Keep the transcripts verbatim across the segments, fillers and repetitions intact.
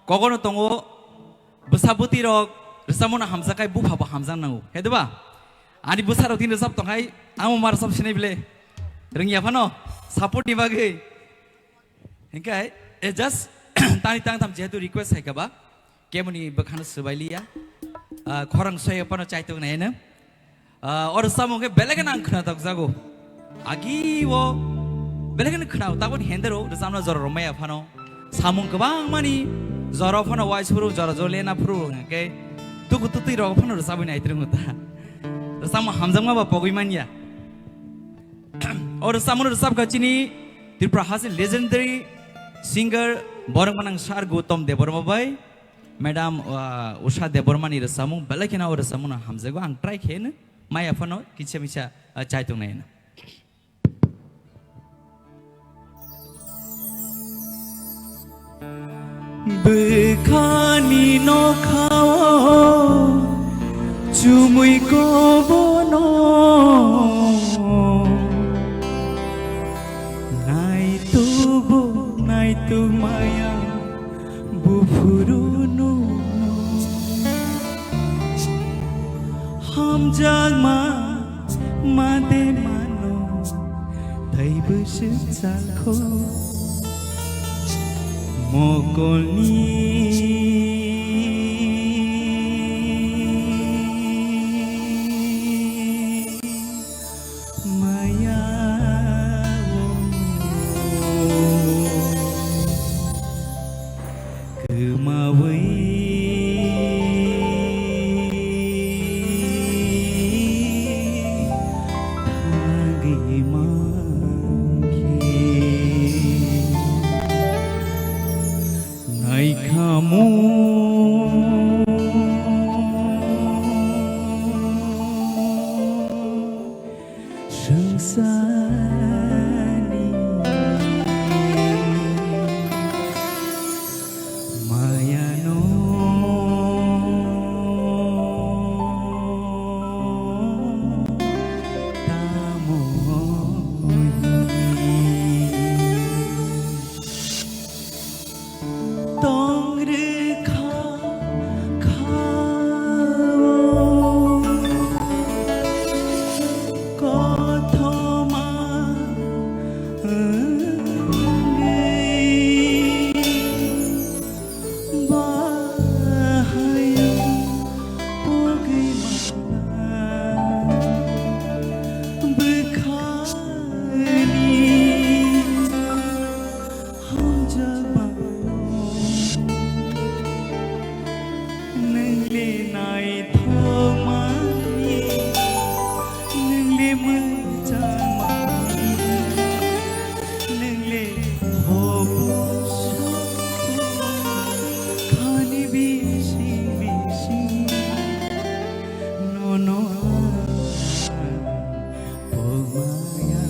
Kogono tongo, bwsa bwtwi rok rwchapmano hamjak khai bupha bo hamjak nango, he diba? Ani bwsa rok tini rwchap tong khai, amo ma rwchap sinai bile, rwngya phano, support ni bagwi. Hinkhe, eh, just tani tang tham jehetu request hai kha ba, kemoni bwkhano swbai liya, ah, khorang soya phano chaitok nai no. Ah, o rwchapmung khe belai kheno ang khwnatok jago. Agi o belai kheno khwnao, taboni hendero rwchapna jora rwmaya phano. Samung kwbangmani jora phano waiphuru, jora jora lena phuru hwnkhe tuku tutwi rok phano rwchapwi nai twrwngo ta. Rwchapmung hamjakma ba pogwi manya. O rwchapmung rwchapkha chini Tripura hasteni legendary singer borok manang Sir Gautam Debbarma bai. Madam, ah, Usha Debbarmani rwchapmung, belai kheno o rwchapmungno hamjago, ang try khe hino, maya phano kisa misa, ah, chai tongnai hino. Bwkhani nokhao chumui kobono naitubo naitu maya. Buphuru nungno hamjakma made mano, tei bwswk chalkho mokolni. Maya o kwmawi thangwi mankhe. Naikhamu swngcharni mayano tamo hwnwi. Tong rwkha kha o kothoma wngwi bahai pogwi mangna bwkhani. Hamjakmano nwngli naithokmani, nwngli mwchangmani, nwngli hobu sukhu khani bising bising nono ang pogmaya.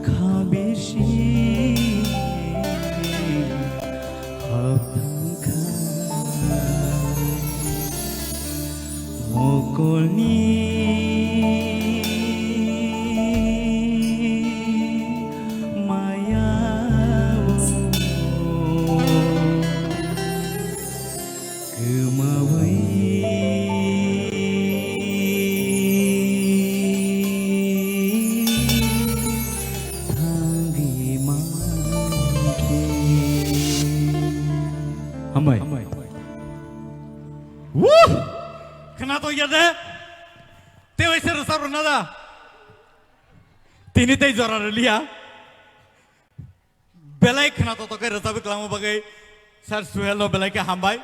Kha bisi hapthang kha mokolni maya o. Kwmawi thangwi mankhe. Hambai. Wuh! Khwnatok ya de? Tei waisa rwchap rwna da? Tini tei jora rwliya. Belai khwnatok khe rwchapwi kwlangma bagwi Sir Suhel no belai khe hambai.